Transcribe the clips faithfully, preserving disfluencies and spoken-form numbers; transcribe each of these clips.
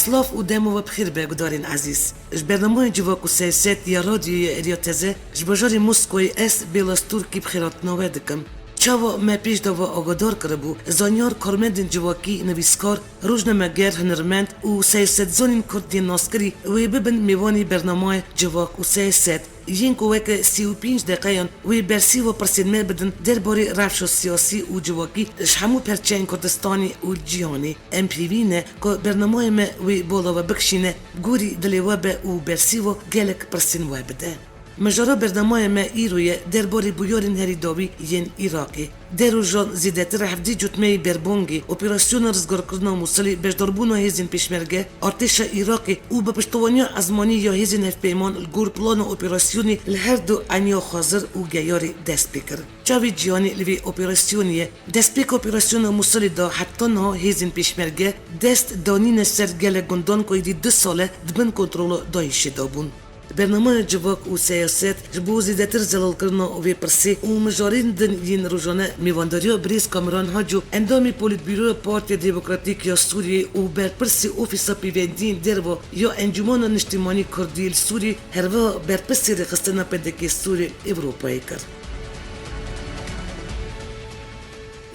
Silav û dema we bi xêr be, gudarên ezîz. Ji bernameya Civak û Siyaset ya Radyoya Êrîa Teze ji bajarê Moskoyê ez Bêla Stûrkî bi xêrhatina we dikim. Çawa me pêş de we agadar kiribû, zanyar, karmendên civakî, nivîskar, rojnameger, hunermend û siyasetzanên Kurd yên naskirî wê bibin mêvanê bernameya Civak û Siyaset. Yên ku weke sî û pênc deqeyan wê bersîva pirsên me bidin derbarê rewşa siyasî û civakî ji hemû perçeyên Kurdistanê û cîhanê. Em pêvî ne ku bernameya me wê bala we bikişîne, bi gorî dilê we be û bersîva gelek pirsên we bide. Mijara bernameya me îro ye derbarê bûyerên herî dawî yên Iraqê. Deh rojan zêdetir hevdî cotmeyê berbangê, operasyona rizgarkirina Mûsilê, beşdarbûna hêzên pêşmerge, artêşa Iraqê û bi piştevaniya ezmanî ya hêzên hevpeyman li gor plana operasyonê li her du eniya xwezir û geyarê dest pê kir. Çavê cîhanê li vê operasyonê ye. Destpêka operasyona Mûsilê de heta niha hêzên pêşmerge dest danîne ser gelek gundan ku êdî du sal e di bin kontrola DAIŞê de bûn. Bernameya Civak û Siyaset ji bo zêdetir zelalkirina vê pirsê û mijarên din yên rojane mêvandariya birêz Kamiran Haco, endamê Polîtbûroya Partiya Demokratîk ya Sûriyê û berpirsê Ofîsa Pêvendiyên Derve ya Encûmena Niştimanî Kurdî li Sûriyê, herwiha berpirsê rêxistina P D K Sûriyê Ewropayê kir.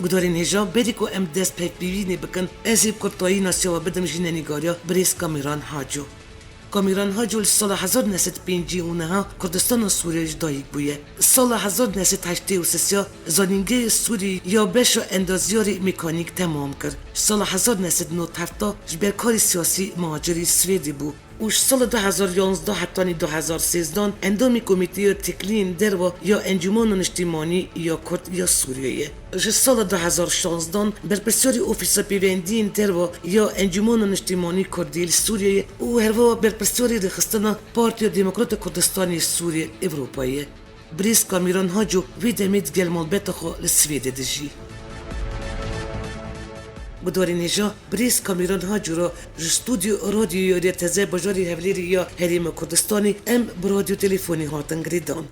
Gudarên hêja, berî ku em dest pevpîvînê bikin, ez ê bi kurtayî nasiya we bidim jînenîgariya birêz Kamiran Haco. Kamîran Haco li sala hezar neh sed pêncî û neh Kurdistana Sûriyê ji dayik bûye. Sala hezar neh sed heştê û sê zanîngehê Sûrî ya beşa endaziyarê mekanîk temam kir. Ji sala hezar neh sed nod heft ji ber karê siyasî muhacirî Swêdê bû û ji sala du hezar yanzdeh hetanî du hezar sêzdeh endamê Komîteya Teklîyên Derve ya Encûmena Niştimanî ya Kurd ya Sûriyê ye. Ji sala du hezar şazdeh berpirsiyarê Ofîsa Pêvendiyên Derve ya Encûmena Niştimanî Kurdî li Sûriyeyê û herwiha berpirsiyarê rêxistina Partiya Demokrata Kurdistanê Sûriyê Ewropayê ye. Birêz Kamîran Haco vê demê digel malbeta xwe li Swêdê dijî. Gudarên hêja, birêz Kamîran Haco re ji stûdyo Radyoya Êrîa Teze bajarê Hewlêrê ya Herêma Kurdistanê em bi radyo telefonî hatin girêdan.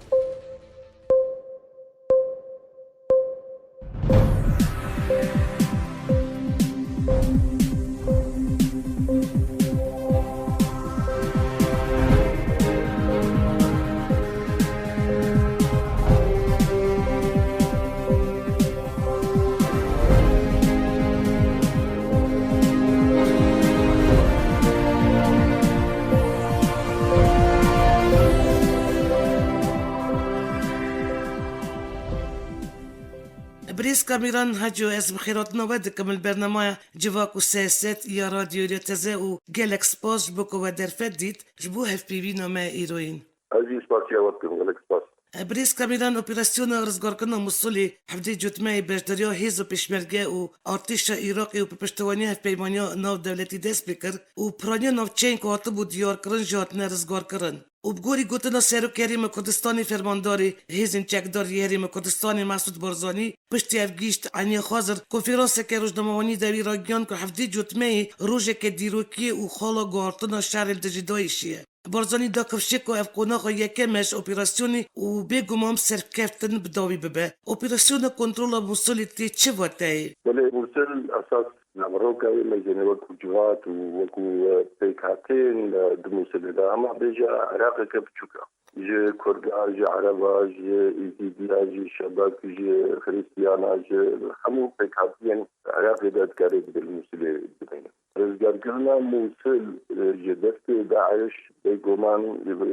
Birêz Kamîran Haco, ez bi xêrhatina we dikim li bernameya Civak û Siyaset ya Radyoya Teze û gelek spas ji bo ku we derfet dît ji bo hevpeyvîna me îroyîn. Ez jî spasiya we dikim, gelek spas. Birêz Kamîran, operasyona rizgarkirina Mûsilê hevdê cotmeyê beşdariya hêza pêşmerge û artêşa Iraqê û bi piştevaniya Hevpeymaniya Navdewletî dest pê kir û piraniya navçeyên ku hatibû diyarkirin jî hatine rizgarkirin. Û bi gorî gotina Serokê Herêma Kurdistanê, Fermandarê Hêzên Çekdar yê Herêma Kurdistanê Mesûd Barzanî piştî ev gihîşt Eniya Xwezir, konferanseke rojnamevanî de wî ragihand ku hevdê cotmeyê rojeke dîrokî û xala guhartina şerê li dijî DAIŞ'ê ye. Barzanî da kifşê ku ev qonaxa yekem e ji operasyonê û bêguman bi serkeftin bi dawî bibe. Operasyona kontrola Mûsilê tê çi vateyê? Belê, Mûsil esas naveroka wê, me jî wekû civat û wekû, e, pêkhateyên, e, di Mûsilê de, hema bêje Iraqeke biçûk e. Ji Kurda, ji Ereba, ji Êzîdiya, ji Şebek, ji Xirîstiyana, ji hemû pêkhatiyên Iraqê de dikarê bi dil Mûsilê bimîne. Rizgarkirina Mûsil, e, ji destê DAIŞ bêguman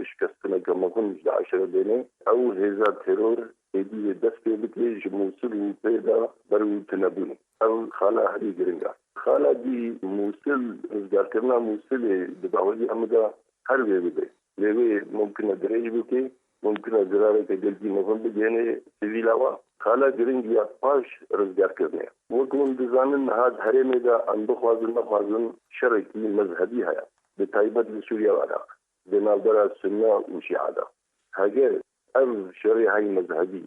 şikestineke mezin ji DAIŞ re dêne. Ew hêza teror êdî wê dest pê bike ji Mûsil û pê de ber û tunebûn. Ev xala herî giring e. Xala dî Mûsil, rizgarkirina Mûsilê di baweriya min de her wê bibe. Lê wê mumkin e dirêj bike, mumkin e zirareke gelkî mezin bigihêne sivîla we. Xala giring ya paş rizgarkirinê ye. Wek hûn dizanin, niha di herêmê de em bixwazin nexwazin şerekî mezhebî heye, bi taybet li Sûriye û Iraq, di navbera Sunne û Şîa de. Heger ev şerê hey mezhebî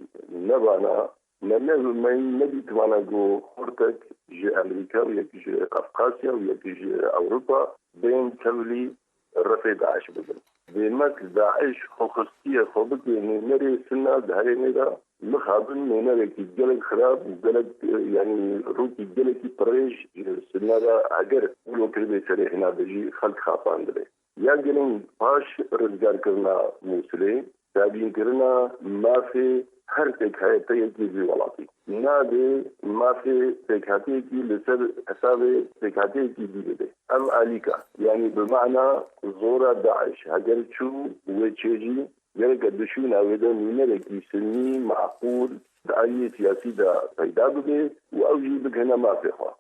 nebana, me ne, me nedîtibana ku xortek ji Amerîka û yek ji Qafqasya û yek ji Ewropa bên tevlî refê DAIŞ bibin. Demek DAIŞ xwe xistiye xwe bike nûnerê Sunna di herêmê de, mixabin nûnerekî gelek xirab û gelek, e, yanî rûkî gelekî pirêj ji Sinne re eger wilo kiribê serê hina de jî xelk xapandibê. Ya giring paş rizgarkirina Mûsilê, dabînkirina mafê her pêkhateyekî vî welatî. Nabê mafê pêkhateyekî li ser hesabê pêkhateyekî dî bibe. Ev alîka, yanî bi mana zora DAIŞ, heger çû wê çê jî, gereke di şûna wê de nûnerekî sinî, maqûl, di aliyê siyasî de peyda bibe û ew jî bigihine mafê xwe.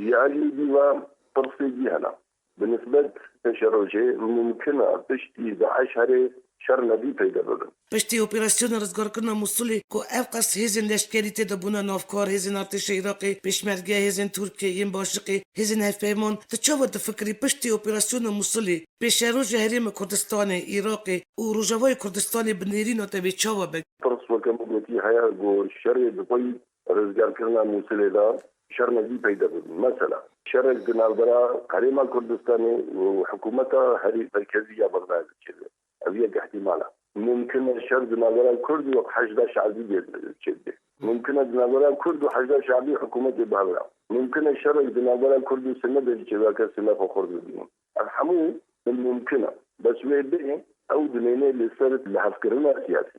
Ji aliyê dî ve pirsê dî hene. Bi nisbet pêşerojê mumkin e piştî DAIŞ herê şer nedî peyda bibin. Piştî operasyona rizgarkirina Mûsilê ku ev qas hêzên leşkerî tê de bûne navkar, hêzên artêşa Iraqê, pêşmerge, hêzên Tirkiyê, yên Başiqê, hêzên hevpeyman, tu çawa difikirî piştî operasyona Mûsilê pêşerojê Herêma Kurdistanê, Iraqê û Rojavayê Kurdistanê bi nêrîna te bê çawa be? Pirs weke min gotî heye ku şerê bi xwe yî rizgarkirina Mûsilê de şer nedî peyda bibin. Mesela, şerek di navbera Herêma Kurdistanê û hikûmeta herî merkezî ya Bexdayê de çêbe. Ev yek ihtimal e. Mumkin e şer di navbera Kurd û Heşda Şeibî de çêbe. Mumkin e di navbera Kurd û Heşda Şeibî hikûmetê bi hev re. Mumkin e şerek di navbera Kurd û Sinne de jî çêbe, ke Sinne xwe xurt bibînin. Ev hemû mumkin e. Bes wê bê ew dimêne li ser lihevkirina siyasî.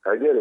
Heger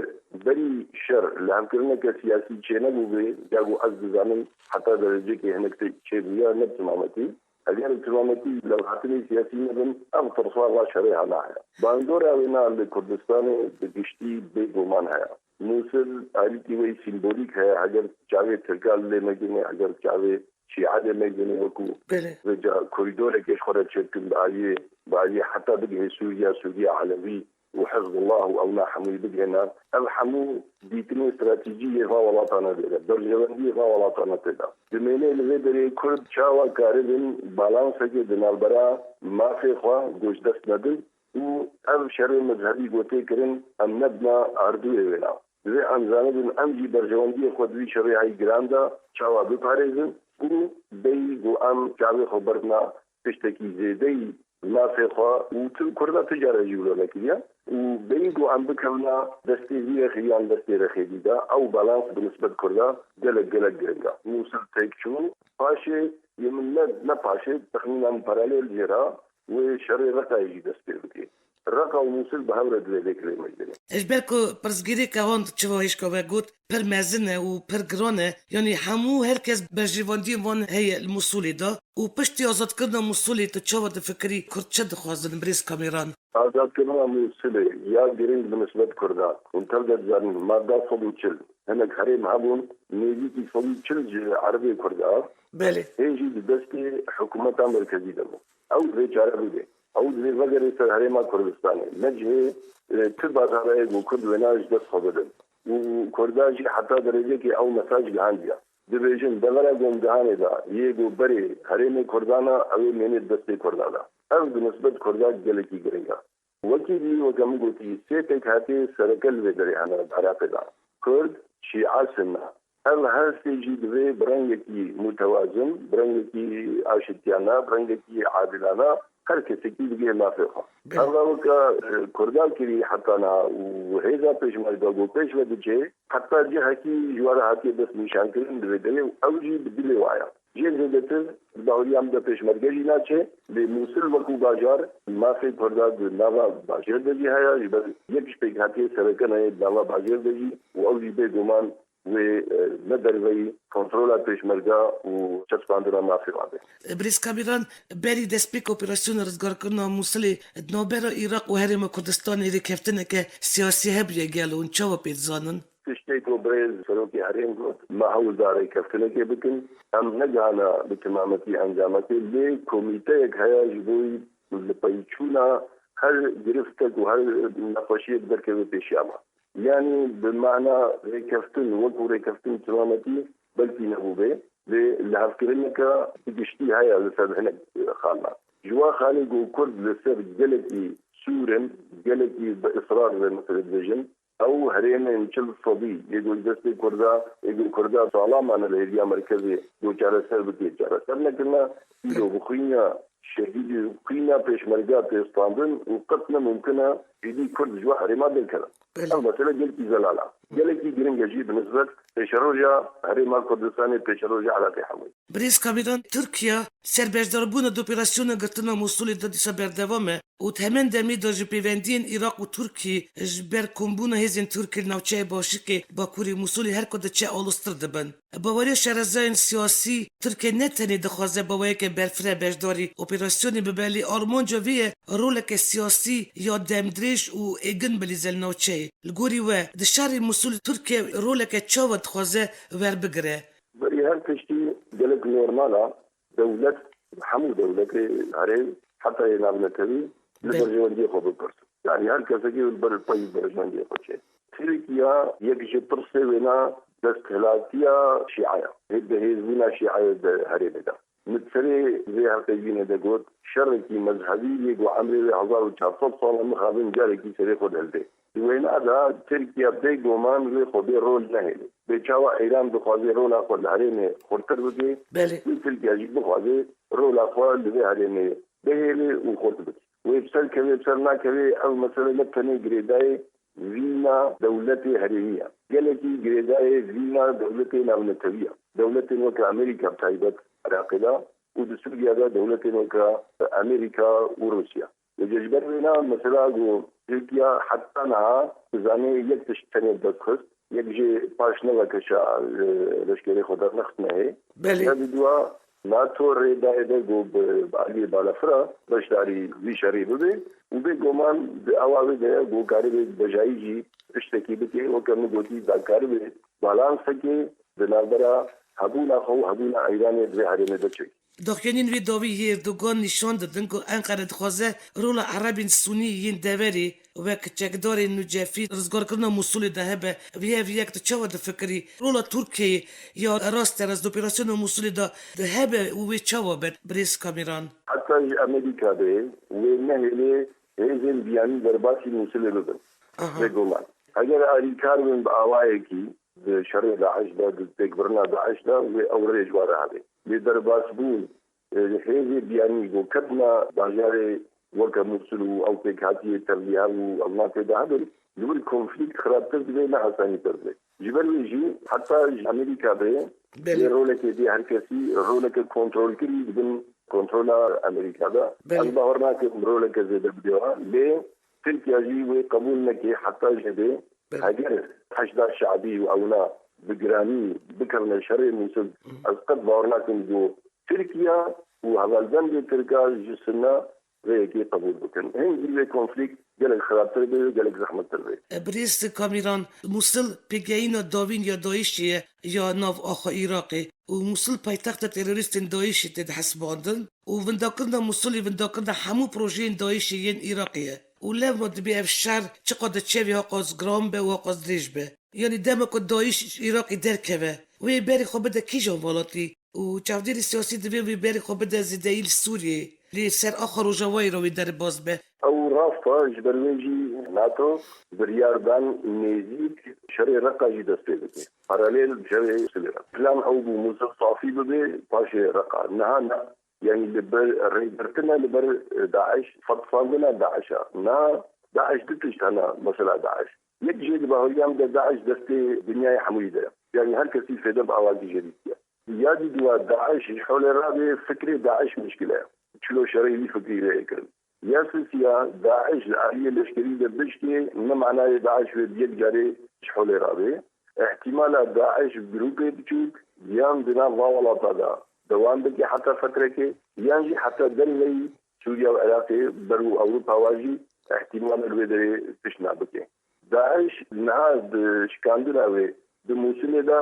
berî şer lihevkirineke siyasî çênebûbê, ya ku ez dizanim heta derecekê hinek tê çêbûya, ne bi timametî. Heger bi timametî lewhatinê siyasî nebin, ev tirsa va şerê hela heye. Bandora wêna li Kurdistanê bi giştî bêguman heye. Mûsil alîkî wê sîmbolîk heye, heger çavê Tirka lê meginê, heger çavê Şîa lê meginê, wekû Belê. vêca korîdorekê ji xwe re çêbikin bi aliyê, bi aliyê heta bigihê Sûriya, Sûriya Elewî û Hizbullah û ewna hemûyî bigihêne. Ev hemû dîtinê stratejî yê va welatane tê de, berjewendiyê va welatane tê de. Dimêne li vê derê Kurd çawa karibin balansekê di navbera mafê xwe goşdest nedin û ev şerê mezhebî ku tê kirin, em nebina ardûyê wêna. Divê em zanibin, em jî berjewendiyê xwe di vî şerê heyî giran de çawa biparêzin û bêyî ku em çavê xwe berdina tiştekî zêdeyî mafê xwe û tu Kurda tu care jî wilo nekiriye û bêyî ku em bikevina destê vî rexê yan destê rexê dî de, ew balans bi nisbet Kurda gelek, gelek giring e. Mûsil têk çû, paşê yê min ne, ne paşê, texmîna min paralel jê re wê şerê Reqayê jî dest pê bike. Reqa û Mûsil bi hev re divê vê kirê mecbûrî. Ji ber ku pirsgirêka wan çi va hêşka we got, pir mezin e û pir giran e, yanî hemû her kes berjewendiyên wan heye li Mûsilê de û piştî azadkirina Mûsilê tu çawa difikirî Kurd çi dixwazin birêz Kamîran? Azadkirina Mûsilê ya giring bi nisbet Kurdan. Hûn tev de dizanin, madda sed û çil. Hinek herêm hebûn, nêzîkî sed û çil ji erebê Kurda Belê. hê jî di destê hikûmeta merkezî de bû. Ew divê çare bibe. Ew divê vegerê ser Herêma Kurdistanê. Ne cihê, e, tu bazarayê ku Kurd wêna ji dest xwe bidin. Û Kurda jî heta derecekê ew mesaj gihandiya. Dibêjin, devera ku em gihanê de, yê ku berê herêmê Kurdan e, ew ê mênê destê Kurda de. Ev bi nisbet Kurda gelekî giring e. Wekî dî, weke min gotî, sê pêkhateyê sereke li vê derê hene di Iraqê de. Kurd, Şîa, Sinne. Ev her sê jî divê bi rengekî mutewazin, bi rengekî aşitiyane, bi rengekî adilane her kesekî bigihê mafê xwe. Belê. Ev weke, e, Kurda kirî heta niha û hêza pêşmerge ku pêş ve diçe, heta cihekî ji we re hatiye destnîşankirin di vê derê û ew jî bi dilê we ye. Jê zêdetir di baweriya min de pêşmerge jî naçe, lê Mûsil wekû bajar mafê Kurda di nava bajêr de jî heye, ji ber yek ji pêkhatiyê sereke heye di nava bajêr de jî û ew jî bêguman wê, e, ne derveyî kontrola pêşmerga û çespandina mafê wan be. Birêz Kamîran, berî destpêka operasyona rizgarkirina Mûsilê di navbera Iraq û Herêma Kurdistanê rêkeftineke siyasî hebûye gelo, hûn çawa pê dizanin? Tiştê ku birêz serokê herêm got, me hewl da rêkeftinekê bikin. Em negihana bi timametî encamekê, lê komîteyek heye ji bo li peyçûna her giriftek û her nexweşiyek derkeve pêşiya me. Yanî bi mana rêkeftin, wekû rêkeftin timametî belkî nebûbe, lê lihevkirineke bi giştî heye li ser hinek xalna. Ji wan xalê ku Kurd li ser gelekî sûr in, gelekî bi israr ve meselê dibêjin, ew herêmên çil sedî yê ku ji destê Kurda, yê ku Kurda sala mane li hêviya merkezê ku çareser bike, çareser nekirine, îro bi xwîna şehîdî û xwîna pêşmerga tê standin û qet ne mumkin e êdî Kurd ji we herêma derkeve. Belê. Ev mesele gelkî zelal e. Gelekî giring e jî bi nisbet pêşeroja Herêma Kurdistanê, pêşeroja Iraqê hemû. Birêz Kamîran, Tirkiye ser beşdarbûna di operasyona girtina Mûsulê de dîsa berdewam e û di heman demê de ji pêvendiyên Iraq û Tirkiyê ji ber kombûna hêzên Tirkiyê li navçeyê Başikê Bakurê Mûsulê her ku diçe aloztir dibin. Baweriya şarezayên siyasî, Tirkiye ne tenê dixwaze bi awayeke berfireh beşdarî operasyonê bibe, lê armanca vê ye roleke siyasî ya demdirêj û êgin bilîze li navçeyê. Li gorî we, di şerê Mûsul Tirkiye roleke çawa dixwaze werbigire? Berî her tiştî gelek normal e. Dewlet, hemû dewletê herê, heta yê navnetewî, li Belê. berjewendiyê xwe bipirsin. Yani her kesekî li ber pey berjewendiyê xwe çê. Tirkiye yek ji pirsê wêna desthilatiya Şîa ye. Hê bi hêzbûna Şîayê di herêmê de. Min serê vê hevpeyvînê de got, şerekî mezhebî yê ku emrê wê hezar û çar sed sal e mixabin carekî serê xwe dihildê. Di wêna de Tirkiye bêguman wê xwe bê rol nehêle. Bê çawa Îran dixwaze rola xwe li herêmê xurtir bike, Belê. wê Tirkiye jî bixwaze rola xwe li vê herêmê bihêle û xurt bike. Wê bi ser keve, bi ser nakeve, ev mesele ne tenê girêdayê vîna dewletê herêmî ye. Gelekî girêdayê vîna dewletê navnetewî ye. Dewletên weke Amerîka bi taybet Iraqê de û di Sûriye de dewletên weke Amerîka û Rûsya. Li cejber wêna mesela ku Tirkiye heta niha dizane yek tişt tenê dest xist, yek jê paş nevekeşa, e, leşkerê xwe dernexistine hê. Belê. Ya di dua NATO rê dayê de ku bi, bi aliyê balafira beşdarî vî şerî bibe û bêguman di awa wê de ye ku karibe bejayî jî tiştekî bike, weke min gotî, da karibe balansekê di navbera hebûna xwe û hebûna Îranê di vê herêmê de çêkî. Daxuyaniyên wê dawî yê Erdogan nîşan didin ku Enqere dixwaze rola Erebên Sunî yên deverê wek çekdarên Nûcefî rizgarkirina Mûsulê de hebe. Vê hev yek tu çawa difikirî? Rola Tirkiyeyê ya rasterast di operasyona Mûsulê de hebe û wê çawa be, birêz Kamîran? Heta ji Amerîka de wê nehêlê hêzên biyanî derbasî Mûsulê bibin. Aha. Bêguman. Heger alîkar bin bi awayekî, di şerê DAIŞ de, di têkbirina DAIŞ de, wê ew rê ji wan re hebe. Lê derbasbûn, e, hêzê biyanî ku ketina bajarê weke Mûsil û ew pêkhatiyê tevlîhev û ev navê de hebin, li wir konflîkt xirabtir dibe, ne asanîtir dibe. Ji ber wê jî heta ji Amerîka be, Belê. lê rolekê dê her kesî, roleke kontrolkirî di bin kontrola Amerîka de. Belê. Ez bawer nakim roleke zêde bidê wan, lê Tirkiye jî wê qebûl neke heta jê dê Belê. Heger Heşda Şe'bî û ewna bi giranî bikevne şerê Mûsil, ez qet bawer nakim ku Tirkiye û hevalbendê Tirka ji Sunna vê yekê qebûl bikin. Hingî vê konflîkt gelek xirabtir bê û gelek zehmettir bê. Birêz Kamîran, Mûsil pêgehîna dawîn ya DAIŞê ye ya nav axa Iraqê û Mûsil paytexta terorîstên DAIŞê tê dihesibandin û windakirina Mûsilê windakirina hemû projeyên DAIŞê yên Iraqê ye. Û lewma dibê ev şer çiqas diçe vê haqas giran be û haqas dirêj be. Yanî dema ku DAIŞ ji Iraqê derkeve, wê berê xwe bide kîjan welatî? Û çavdêrê siyasî divê wê berê xwe bide zêdeyî li Sûriyeyê. Lê ser axa Rojavayê re wê derbas be. Ew rast e, ji ber wê jî NATO biryar dan nêzîk şerê Reqa jî dest pê bike. Paralel şerê Sûriye. Plan ew bû Mûsil safî bibe, paşê Reqa. Niha ne. Yanî li ber rêgirtina li ber, e, DAIŞ, fetisandina DAIŞ e. Na, DAIŞ du tişt hene, mesela DAIŞ. Yek jê di bahuriya min de DAIŞ destê dinyayê hemûyî de ye. Yanî her kesî fêde bi awakî jê dîtiye. Ya dî dua DAIŞ ji holê rabe fikrê DAIŞ mişkile ye. Çilo şerê wî fikrî rê kirin. Ya sisiya DAIŞ li aliyê leşkerî de bişkê ne manayê DAIŞ wê bi yek carê ji holê rabe. Îhtîmala DAIŞ bi grûpê biçûk yan di nav va welata de dewam bike heta fetrekê, yan jî heta derveyî Sûriye û Iraqê ber û Ewropa wa jî îhtîmal e li wê derê tişt nabike. DAIŞ niha di şikandina wê di Mûsilê de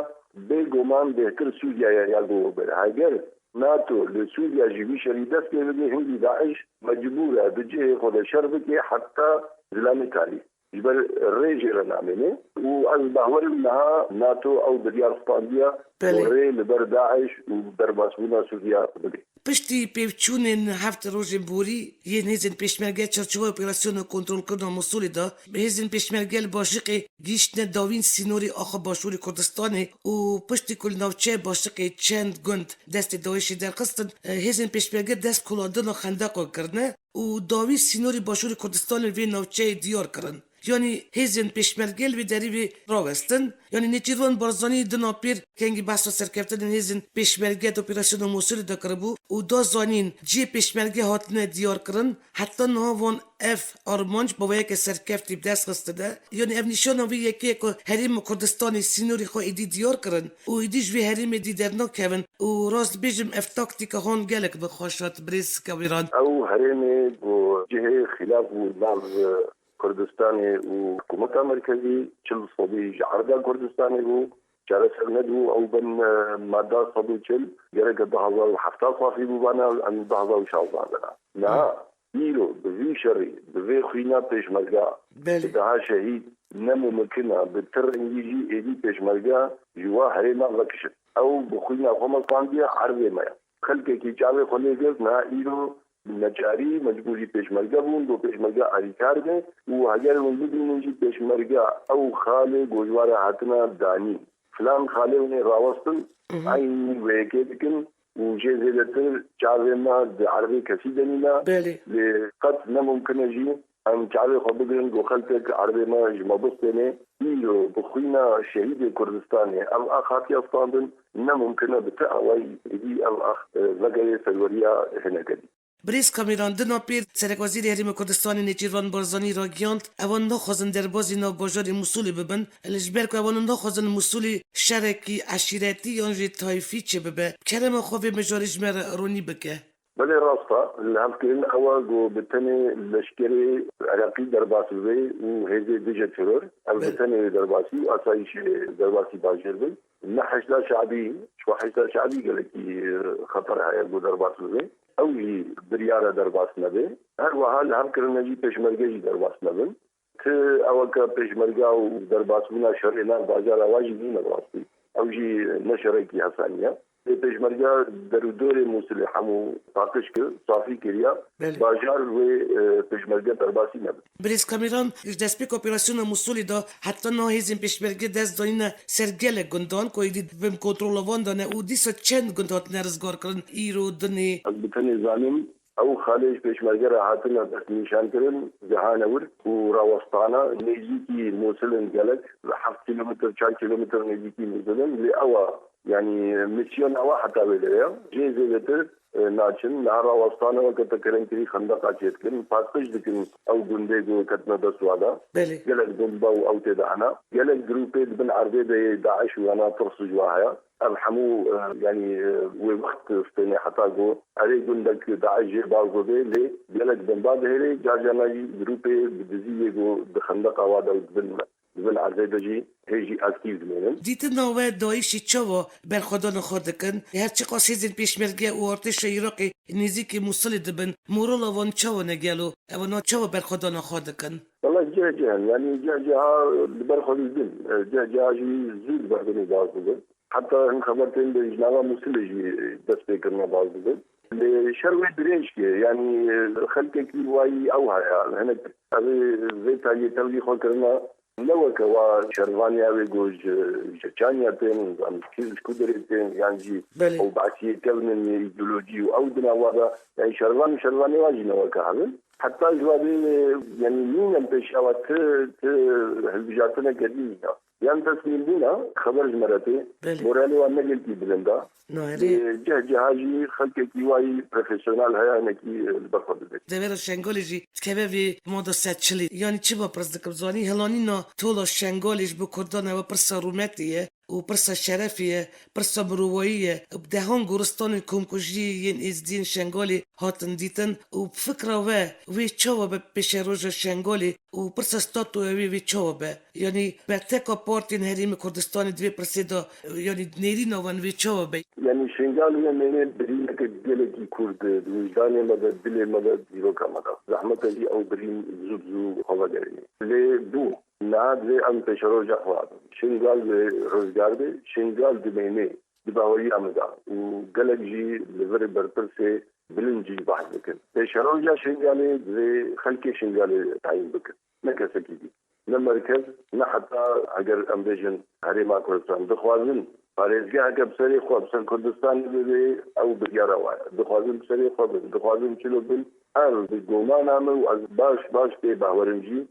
bêguman bêhtir Sûriye ye ya ku ber. Heger NATO li Sûriye jî wî şerî dest pê bike, hingî DAIŞ mecbûr e di cihê xwe de şer bike heta zilamê talî. Ji ber rê jê re namêne û ez bawer im niha NATO ew biryar standiye Belê. û rê li ber DAIŞ û derbasbûna Sûriye bide. Piştî pêvçûnên heft rojên borî yên hêzên pêşmerge çarçoveya operasyona kontrolkirina Mûsilê de, hêzên pêşmerge li Başiqê gihîştine dawîn sînorê axa Başûrê Kurdistanê û piştî ku li navçeya Başiqê çend gund destê DAIŞê derxistin, hêzên pêşmerge dest kolandina xendeqan kirine. û dawî sînorî Başûrê Kurdistanê vê navçeyê diyar kirin. Yanî hêzên pêşmerge li vê derî vê rawestin. Yanî Nêçîrvan Barzanî dina pêr kengî behsa serkeftinên hêzên pêşmerge di operasyona Mûsilê de kiribû û da zanîn cihê pêşmerge hatine diyar kirin. Heta niha van ev armanc bi weyeke serkeftî bi dest xistine. Yanî ev nîşana vê yekê ye ku Herêma Kurdistanê sînorê xwe êdî diyar kirin û êdî ji vê herêmê dî dernakevin û rast bêjim ev taktîka han gelek bi xweş hat birêz Kewîran. Ew herêmê ku cihê xîlaf bû nav Kurdistanê û hikûmeta merkezî, çil sedî ji erda Kurdistanê bû, çareser nebû ew bin, e, madda sed û çil, gereke du hazar û heft safî bûbana, em du hazar û şazdehan dina. Niha, îro, bi vî şerî, bi vê xwîna pêşmerga, Belê. Bi daha şehîd, ne mumkin e, bi ti rengî jî êdî pêşmerga ji wa herêma vekişin. Ew bi xwîna xwe me standiye, erdê me ye. Xelkekî çavê xwe lê girt, niha îro neçarî, mecbûr jî pêşmerge bûn, do pêşmerge alîkar be û heger hûn bibînin jî pêşmerge ew xalê ku ji we re hatine danîn. Filan xalê hûn ê rawestin, Hı hı. Eynî wê yekê dikin û jê zêdetir çavê me di erdê kesî de nîne. Belê. Lê qet ne mumkin e jî em çavê xwe bigirin ku xelkek erdê me ji me bistêne. Îro bi xwîna şehîdê Kurdistanê ev ax hatiye standin, ne mumkin e bi ti awayî êdî ev ax, e, vegere serweriya hineke dî. Birêz Kamîran, dina pêr Serekwezîrê Herêma Kurdistanê Nêçîrvan Barzanî ragihand, ewan naxwazin derbazî nav bajarê Mûsulê bibin, li ji ber ku ewan naxwazin Mûsulê şerekî eşîretî yan jî tayfî çêbibe. Kerema xwe vê mijarê ji me re ronî bike. Belê rast e, li hevkirin ew e ku bi tenê leşkerê Iraqî derbas bibe û hêzê dije teror, ev bi Belê. Tenê derbasî û asayîşê derbasî bajêr bin. Ne Heşda Şe'bî, ji xwe Heşda Şe'bî gelekî, e, xeter heye ku derbas bibe. Ew jî biryar e derbas nebe. Her wiha li hev kirine jî pêşmerge jî derbas nebin. Ti eweke pêşmerga û derbasbûna şerê nav bajara wa jî nîne bi rastî. Ew jî ne şerekî hesanî ye. Lê pêşmerge derûdorê Mûsilê hemû paqij kir, safî kiriya. Belê. Bajar wê, e, pêşmerge derbasî nebin. Birêz Kamîran, ji destpêka operasyona Mûsulê de heta niha hêzên pêşmerge dest danîne ser gelek gundan ku êdî di bin kontrola wan de ne û dîsa çend gund hatine rizgarkirin îro, dinê. Ez bi tenê zanim, ew xalê ji pêşmerge re hatine destnîşankirin, cihane wir û rawestane nêzîkî Mûsil in gelek, heft kîlometr, çar kîlometr nêzîkî Mûsil in, lê ew a, yanî mîsyona wa heta wê lê ye. Jê zêdetir, e, naçin. Niha rawestane weke te kerem kirî xendeqa çêdikin, paqij dikin ew gundê ku ketine dest wa de. Belê. Gelek bomba û ew tê de hene. Gelek grûpê di bin erdê de yê DAIŞ û hena tirs ji wa heye. Ev hemû, e, yanî, e, wê wext stêne heta ku erê gundek DAIŞ jê baz bibe, lê gelek bomba dihêle, car carna jî grûpê bi dizî yê ku di xendeqa wa de û di bin, di bin erdê de jî hê jî aktîf dimênin. Dîtina we DAIŞî çawa berxwedana xwe dikin? Her çiqas hêzên pêşmerge û artêşa Iraqê nêzîkî Mûsilê dibin, morala wan çawa ne gelo? Ewana çawa berxwedana xwe dikin? Wela cih cih in, yanî cih ciha li ber xwe didin. Cih ciha jî zû li ber binê baz dibin. Heta hin xeber tên de ji nava Mûsilê jî dest pê kirine baz dibin. Lê şer wê dirêj kiriye, yanî xelkekî wayî ew heye, hinek ev ê vê tariyê tevlî xwe kirine, ne weke wa şervanê ew ê ku ji, ji Çeçanya tên, zan kî ji ku derê tên, yan jî Belê. Ew behsiyê kevin in yê îdeolojî û ew di nava de, yanî şervan û şervanê wa jî ne weke hev in. Heta ji wa dê, yanî nînin pêşiya wa ti, ti hilbijartineke dî nîne. Yan tesmîmbûna xeber ji me re tê. Belê. Moralê wan ne gelkî bilind e. Nayê. Lê cih ciha jî xelkekî wayî profesyonel heye, hinekî li ber xwe dibe. Devera Şengalê jî dikeve vê mada sed çilî. Yanî çima pirs dikim, zanî hilanîna tola Şengalê ji bo Kurdan ew pirsa rûmetê ye û pirsa şerefê ye, pirsa mirovayî ye. Bi dehan goristanên komkujiyê yên êzdiyên Şengalê hatin dîtin û bi fikra we wê çawa be pêşeroja Şengalê? Û pirsa statuya wê, wê çawa be? Yanî berteka partiyên Herêmê Kurdistanê di vê pirsê de, yanî nêrîna wan wê çawa be? Yanî Şingal wê meyne birîneke gelekî kûr di, di wijdanê me de, dilê me de, dîroka me de. Zehmet e jî ew birîn zû bi zû xwe vegerîne. Lê bû, niha divê em pêşeroja xwe abin. Şingal wê rizgar be, Şingal dimeyne. Di baweriya min de û gelek jî li vir berpirsê bilind jî behs dikin. Pêşeroja Şingalê divê xelkê Şingalê tayîn bikin. Ne kesekî dî. Ne merkez, ne heta eger em bêjin Herêma Kurdistan. Dixwazin Parêzgeheke bi serê xwe, bi ser Kurdistanê bibe, ew biryara wan e. Dixwazin bi serê xwe bin, dixwazin çilo bin. Ev bi gomana min û ez baş baş pê behwerim jî,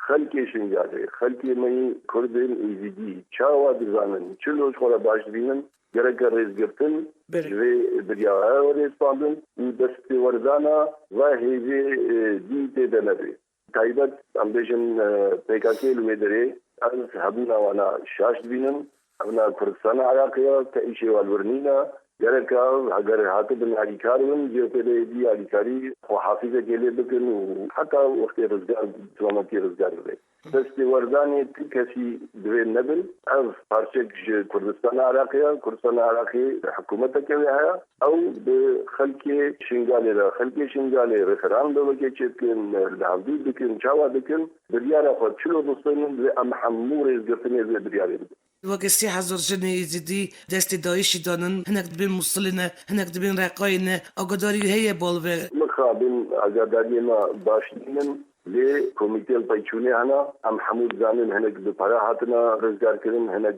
xelkê Şingalê, xelkê me yî Kurdên Êzidî çawa dizanin, çilo ji xwe re baş dibînin, gereke rêzgirtin Belê. ji vê biryara were spandin û destêwerdana va hêzê, e, dî tê de nebe. Taybet, em bêjin, e, P K K li wê derê, ez hebûna wana şaş dibînim. Evna Kurdistana Iraqê ya, te îşê wan wir nîne. Gereka heger hatibin alîkar bin, C H P de êdî alîkarî xwe hafîzekê lê bikin û heta wextê rizgar, selametî rizgar bibe. Destêwerdanê ti kesî divê nebin. Ev parçek ji Kurdistana Iraqê ya. Kurdistana Iraqê hikûmeteke wê heye. Ew bi xelkê Şingalê re, xelkê Şingalê referandumekê çêdikin, li hevdû dikin, çawa dikin, biryara xwe çilo distînin, divê em hemû rêzgirtinê vê biryarê bidin. Weke sê hezar jinê Êzidî destê DAIŞ'î danin, hinek dibên Mûsilê ne, hinek dibên Reqayê ne, agadarî heye bal ve? Mixabin agadariyê me baş nînin, lê komîteyên peyçûnê hene, em hemû dizanin hinek bi para hatine rizgarkirin, hinek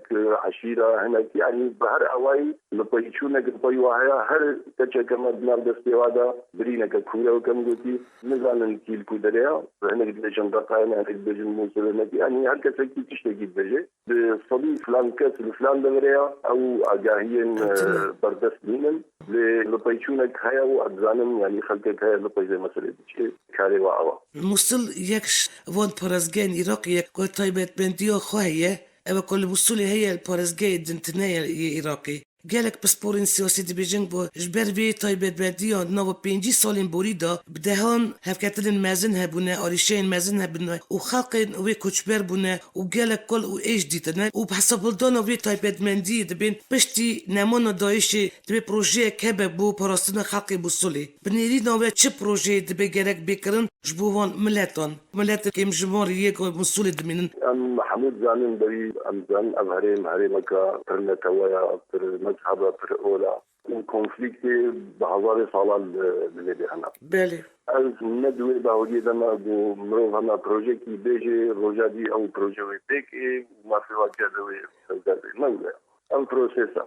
eşîra, hinek, yanî bi her awayî li peyçûnek li pey wa heye, her keçeke me di nav destê wa de birîneke kûr e, weke min gotî, nizanin kî li ku derê ye, hinek dibêjin Reqayê ne, hinek dibêjin Mûsilê ne, yanî her kesekî tiştekî dibêje. Bi sedî filan kes li filan deverê ya, ew agahiyên, Tune. e, berdest nînin. Lê li peyçûnek heye û ez dizanim, yanî xelkek heye li pey vê meselê diçe. Karê wa ew e. Mûsil yek ji van parêzgehên Iraqê ye ku taybetmendiya xwe heye. Ew e ku li Mûsilê heye, parêzgehê din tune ye yê Iraqê. Gelek pisporên siyasî dibêjin ku ji ber vê taybetmendiya nava pêncî salên borî de bi dehan hevketinên mezin hebûne, arîşeyên mezin hebûne û xelkên wê koçber bûne û gelek kal û êş dîtine û bi hesabildana vê taybetmendiyê dibên piştî nemana DAIŞ'ê divê projeyek hebe bo parastina xelkê Mûsilê. Bi nêrîna we çi projeyê dibe gerek bê kirin ji bo van miletan? Miletê kêmjimar yê ku Mûsilê dimînin. Em hemû dizanin, berî em dizanin ev herêm, herêmeke pir netewe ye, pir mezheb e, pir ol e. Û konflîktê bi hezarê salan li, li vê de hene. Belê. Ez ne di wê baweriyê de me ku mirov hema projekî bêje, roja dî ew proje wê pêk ê û mafê wa kerde wê serdar bê. Ne wile. Ev proses e.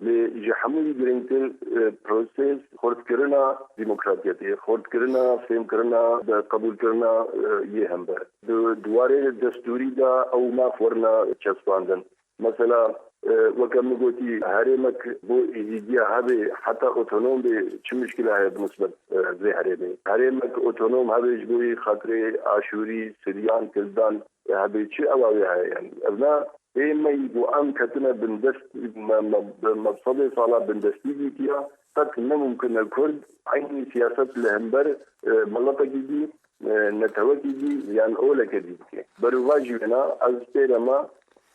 Lê ji hemû yî girîngtir, e, proses xurtkirina demokratiyetê, xurtkirina fêmkirina, qebûlkirina, e, yê hember. Di, di warê destûrî de ew maf werine çespandin. Mesela, e, weke min gotî, herêmek bo Êzîdiya hebe heta otonom bê, çi mişkile heye bi nisbet, e, vê herêmê? Herêmek otonom hebe ji bo yî xatirê Aşûrî, Siryan, Kildan, e, hebe çi ewa wê heye yanî? Ev ne ê me yî ku em ketine bindest, me, me, me bi sedê sala bindestî dîtiya, qet ne mumkin e Kurd eynî siyaset li hember, e, miletekî dî, e, netewekî dî yan oleke dî bike. Berûva jî wêna ez pêre me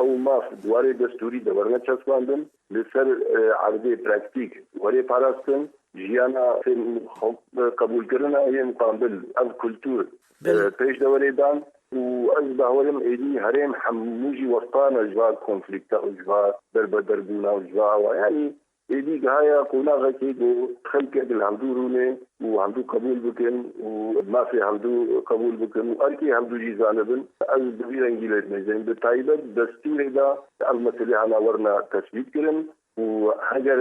ew maf di warê destûrî de werine çespandin, li ser, e, erdê praktîk were parastin, jiyana fêm xwe, e, qebûlkirina yên muqabil, ev kultur, e, Belê. pêş de were dan û ez bawerim êdî herêm hemû jî westane ji va konflîkta û ji va derbederbûna û ji va awa. Yanî êdî gihaya qonaxekê ku xelkek li hevdû rûnê û hevdû qebûl bikin û mafê hevdû qebûl bikin û erkê hevdû jî zanibin. Ez bi vî rengî lê dimêzim. Bi taybet destûrê de ev meselê hana werine tesbît kirin û heger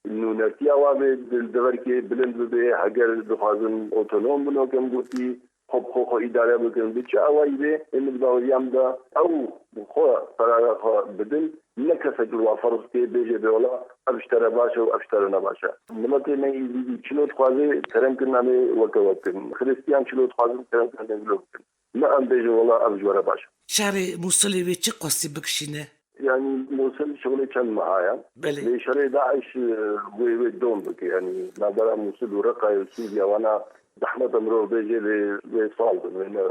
nûnertiya wa bê di deverkê bilind bibe, heger dixwazin otonom bin, weke min gotî, xwe bi xwe xwe îdare bikin, bi çi awayî bê, ê min di baweriya min de ew xwe qerara xwe bidin, ne kesek li wan ferz bike, bêje bê wela ev ji te re baş e û ev ji te re ne baş e. Miletê me Êzîdî çilo dixwaze kerem kirina me weke we bikin. Xiristiyan çilo dixwazin kerem kirina me wilo bikin. Ne em bêjin wela ev ji we re baş e. Şerê Mûsilê wê çi qasî bikişîne? Yanî Mûsil şixulê çend meha ye. Belê. Lê şerê DAIŞ, e, wê, wê dom bike. Yanî navbera Mûsil û Reqayê û Sûriya wana zehmet e mirov bêje lê wê sal bin, wê ne.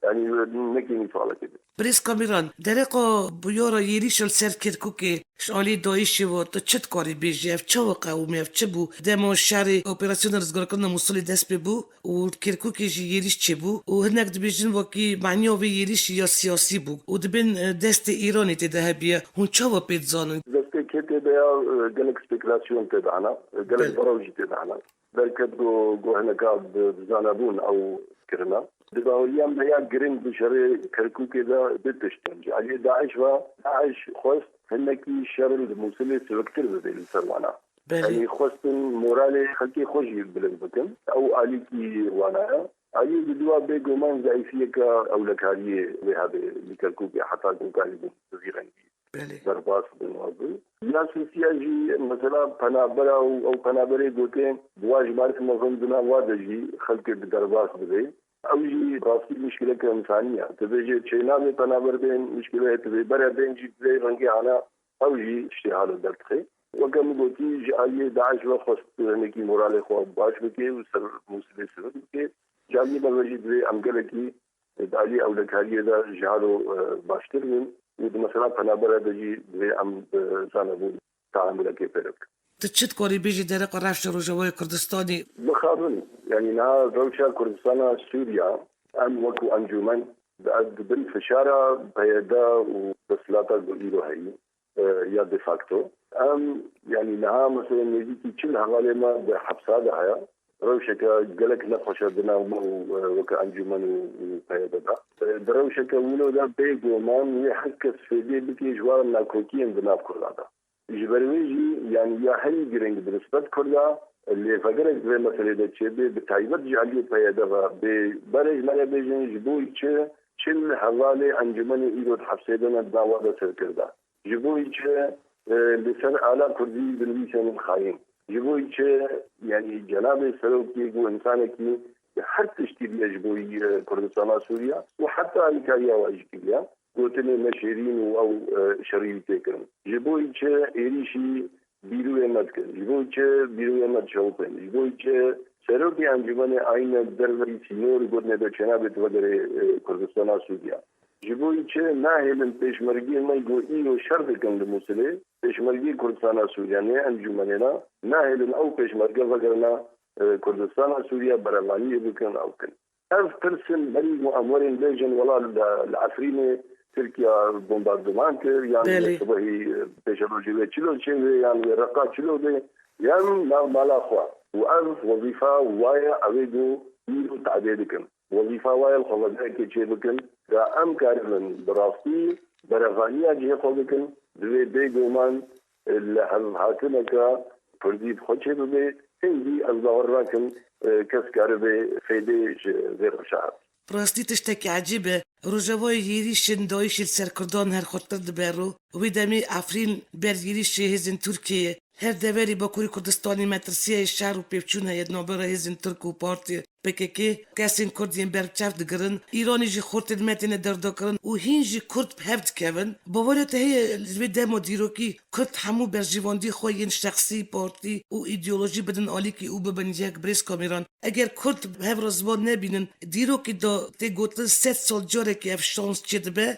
Yanî wê nekî nî salekê bin. Birêz Kamîran, dereqa bûyera êrîşa li ser Kirkûkê ji alî DAIŞ'ê ve tu çi dikarî bêjî? Ev çawa qewimî, ev çi bû? Dema şerê operasyona rizgarkirina Mûsilê dest pê bû, û li Kirkûkê jî êrîş çêbû û hinek dibêjin wekî maniya vê êrîşî ya siyasî bû û dibên, e, destê Îranê tê de hebiye. Hûn çawa pê dizanin? Destê kê tê de ya, e, gelek spekulasyon tê de hene, e, gelek Belê. berew jî tê de hene. Derket ku, ku hineka bi, bi zanebûn ew kirine. Di baweriya me ya giring di şerê Kirkûkê de du tişt in. Ji aliyê DAIŞ ve, DAIŞ xwest hinekî şer li Mûsilê siviktir bibe li ser wana. Belê. Yanî xwestin moralê xelkê xwe jî bilind bikin. Ew alîkî wana ye. Alî di dua bêguman zayîfiyeke ewlekariyê wê hebe li Kerkûkê heta ku karîbûn bi vî rengî Belê. derbas bin û ev bin. Ya sisiya jî mesela penabera û ew penaberê gotin, bi wa ji ber ku mezin di nav wa de jî xelkê bi derbas dibe. Ew jî rastî muşkileke însanî ye. Tu bêjê çênabê penaber bên, muşkile ye, tu bê bere bên jî divê rengê hana, ew jî tiştê halo derdixe. Weke min gotî, ji aliyê DAIŞ ve xwest hinekî moralê xwe baş bike û ser Mûsilê sivik bike. Ji aliyê me ve jî divê em gelekî di aliyê ewlekariyê de ji halo, e, baştir bin û di mesela penabera de jî divê em bi zanebûn taamulekê pê re bikin. Tu çi dikarî bêjî dereqa rewşa Rojavayê Kurdistanê? Mixabin, yanî niha rewşa Kurdistana Sûriya, em wekî encûmen di bin fişara P Y D û desthilata ku îro heyî, e, ya de facto. Em, yanî niha mesela nêzîkî çil hevalê me di hepsa de heye. Rewşeke gelek nexweş e di nav me û, e, weke encûmen û, û P Y D de. E, di rewşeke wilo de bêguman wê her kes fêdê bike ji wan nakokiyên di nav Kurda de. Ji ber wê jî, yanî ya herî girîng bi nisbet Kurda, lêvegerek di vê meselê de çêbe, bi taybet ji aliyê P Y D ve bê berê ji me re bêjin, ji bo çi çil hevalê encûmenê îro di hepsê de ne di nav wan de serkirda. Ji bo çi, e, li ser ala Kurdî dinivîsin xayîn. Ji bo çi, yanî cenabê serokê ku însanekî her tiştî bûye ji bo, e, Kurdistana Sûriye û heta alîkariya wa jî kiriye. Gotinê neşêrîn û ew, e, şerî wî tê kirin. Ji bo çi êrîşî bîrûyê me dikin? Ji bo çi bîrûyê me dişewitên? Ji bo çi serokê Encûmenê Ayînê derveyî sînorî gotinê de çênabê tu vegerê, e, Kurdistana Sûriye? Ji bo çi nahêlin pêşmergê me ku îro şer dikin li Mûsilê, pêşmergê Kurdistana Sûriye, ne encûmenê ne, nahêlin ew pêşmerge vegerine, e, Kurdistana Sûriye berevaniyê bikin, ew kin? Ev pirs in berî ku em werin bêjin, wela li, li Efrînê Tirkiye bombarduman kir, yan Belê. sibehî, e, pêşerojê wê çilo çêbê, yan wê Reqa çilo bê, yan nav mala xwe. Û ev wezîfa wa ye, ew ê ku îro tadê dikin. Wezîfa wa ye li xwe vegerekê çêbikin, da em karibin bi rastî berevaniya cihê xwe bikin, divê bêguman li hevhatineke Kurdî bi xwe çêbibe, hingî ez bawer nakim, e, kes karibe fêdê ji vê rewşa hebî. Bi rastî tiştekî ecîb e. Rojavayê êrîşên DAIŞê li ser Kurdan her xurtir dibe rû. Wê demê Efrîn ber êrîşê hêzên Tirkiyeyê. Her deverê Bakurê Kurdistanê metirsiyeyê şer û pêvçûn heye di navbera hêzên Tirk û partiyê P K K. Kesên Kurd yên ber bi çav digirin. Îranê jî xurtên me têne derdokirin û hîn jî Kurd bi hev dikevin. Baweriya te heye ji vê dema dîrokî Kurd hemû berjewendî xwe yên şexsî, partî û îdeolojî bidin alîkî û bibin yek? Birêz Kamîran, eger Kurd bi hev re ziman nebînin, dîrokî de tê gotin sed sal carekê ev şans çêdibe.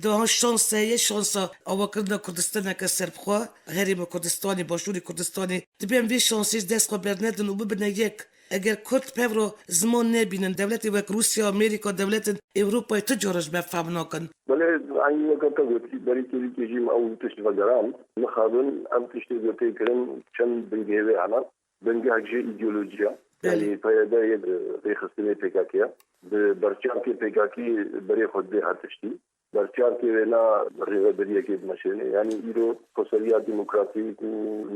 Daha şans heye, şansa avakirina Kurdistaneke serbixwe, Herêma Kurdistanê, Başûrê Kurdistanê. Divê em vê şansê ji dest xwe bernedin û bibine yek. Eger Kurd bi hev re ziman nebînin, dewletê wek Rûsya, Amerîka, dewletên Ewropayê tu cara ji me fehm nakin. Belê, eynî weke te gotî, berî kêlîkê jî me ew tişt vegerand. Mixabin, ev tiştê ku tê kirin çend bingehê wê hene. Bingehek jê îdeolojî ye. Belê. Yanî P Y D yê bi rêxistinê P K K ye. Bi berçavkê P K K berê xwe didê her tiştî. Berçavkê wê ne rêveberiyekê dimeşêne. Yanî îro xweseriya demokratîk û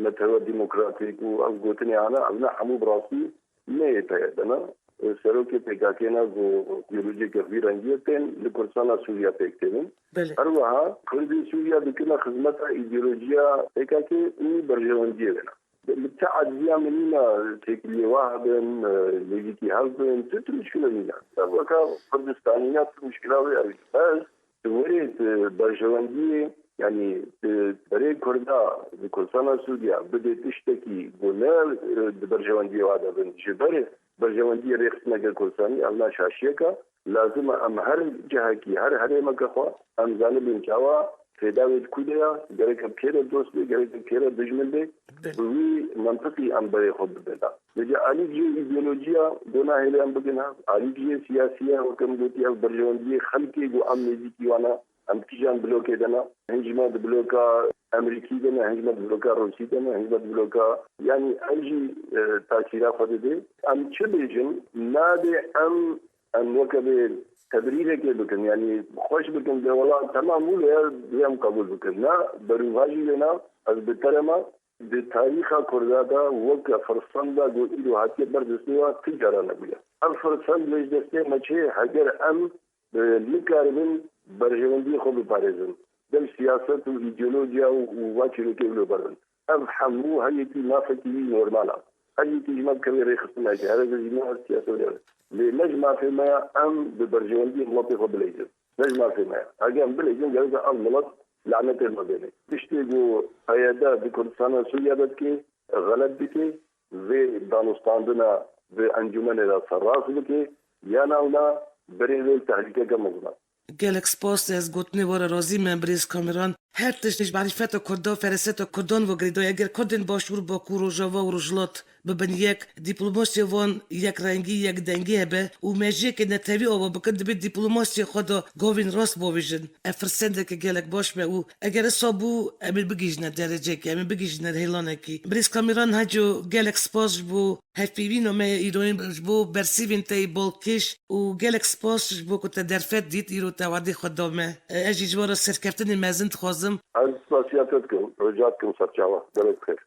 netewe demokratîk û ev gotinê hene, ev ne hemû bi rastî ne yê P Y D ne. Serokê P K K ne ku îdeolojiyeke vî rengiyê tên li Kurdistana Sûriye pêk tênin. Belê. Her wiha Kurdên Sûriye dikine xizmeta îdeolojiya P K K û berjewendiyê wê ne. Li te aciziya min nîne têkiliyê wa hebin, e, lêgîtî hev bin, tu, tu muşkile nîne. Te weke Kurdistanî ne tu muşkila wê ew e. Bes tu werê tu berjewendiyê, yanî tu berê Kurda di Kurdistana Sûriye bidê tiştekî ku ne, e, di berjewendiyê wa de bin, ji ber berjewendiyê rêxistineke Kurdistanî, ev ne şaşiyeke. Lazim e em her cihekî, her herêmeke xwe em zanibin çawa fêda wê di ku de ya, gerek bi kê re dost be, gerek bi kê re dijmin be, Belê. bi wî mentiqî em berê xwe bibin. Vêca alîk jê îdeolojiya ku nahêle em bigin hev, alîk jê siyasî ye, weke min gotî ev berjewendiyê xelkê ku em nêzîkî wan e, em di kîjan blokê de ne, hin ji me di bloka Emerîkî de ne, hin ji me di bloka Rûsî de ne, hin ji me di bloka, yanî ev jî, e, tasîra xwe dide. Em çi bêjin, nabê em Em weke vê tebrîrekê bikin, yanî xweş bikin, de wela temam bû, lê divê em qebûl bikin. Na, berûva jî wêna, ez bi te re me, di tarîxa Kurda de weke firsenda ku îro hatiye ber destê we ti cara nebûye. Ev firsend lê ji destê me çê, heger em, e, nikaribin berjewendiyê xwe biparêzin. Dem siyaset û îdeolojiya û, û va çîrokê wilo berin. Ev hemû her yekî mafekî wî normal e. Her yekî ji me bikeve rêxistinekê, her ez ji me siyaset bikeve. Lê ne ji mafê me ya em bi berjewendiyê miletê xwe bileyzin. Ne ji mafê me ya. Hege em bileyzin, gerek e ev milet lanetê me bêne. Tiştê ku P Y D di Kurdistana Sûriye de dike, xelet dike, vê danûstandina di encûmenê de serrast bike, ya na wina berê wê li tehlîkeke mezin e. Gelek spas, ez gotinê we re razî me, birêz Kameran. Her tişt ji marîfeta Kurda, feraseta Kurdan ve girêdayî. Eger Kurdên Başûr, Bakur, Rojava û Rojhilat bibin yek, dîplomasiya wan yekrengî, yekdengî hebe û mejiyeke netewî ava bikin, dibê dîplomasiya xwe de gavên rast bavêjin. Ev firsendeke gelek baş be û eger wisa bû, em ê bigihîjine derecekê, em ê bigihîjine hêlanekî. Birêz Kameran Haco, gelek spas ji bo hevpeyvîna me ya îroyîn, ji bo bersivên te yê balkêş û gelek spas ji bo ku te derfet dît, îro te wadê xwe da me. Ez jî ji we re serkeftinê mezin dixwazim. Ez spasiya te dikim, rica dikim serçawa. Gelek bi xêr.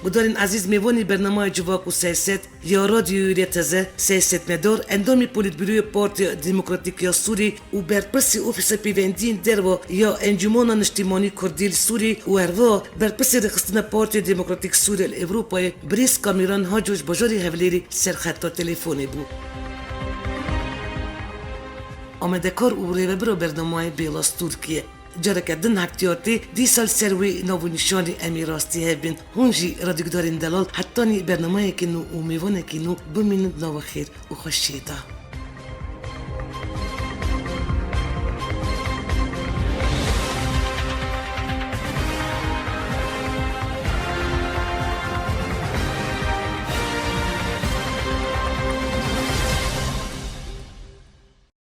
Gudarên ezîz, mêvanî bernamaya Civak û Siyaset ya Radyoyê Hurriyet T Z, siyasetmedar, endamê Polîtbûroya Partiya Demokratîk ya Sûrî û berpirsê Ofîsa Pêvendiyên Derve ya Encûmana Niştimanî Kurdî li Sûrî û herwiha berpirsê rêxistina Partiya Demokratîk Sûrî li Ewropayê, birêz Kamîran Haco ji bajarê Hewlêrê ser xeta telefonê bû. Amadekar û rêvebira bernamayê Bêlas Tûrkiye. Careke din heftiyatê dîsa li ser wê nav û nîşanê em ê rastî hev bin. Hûn jî radyogudarên delal hetanî bernameyekî nû û mêvanekî nû bimînin di nava xêr û xweşiyê de.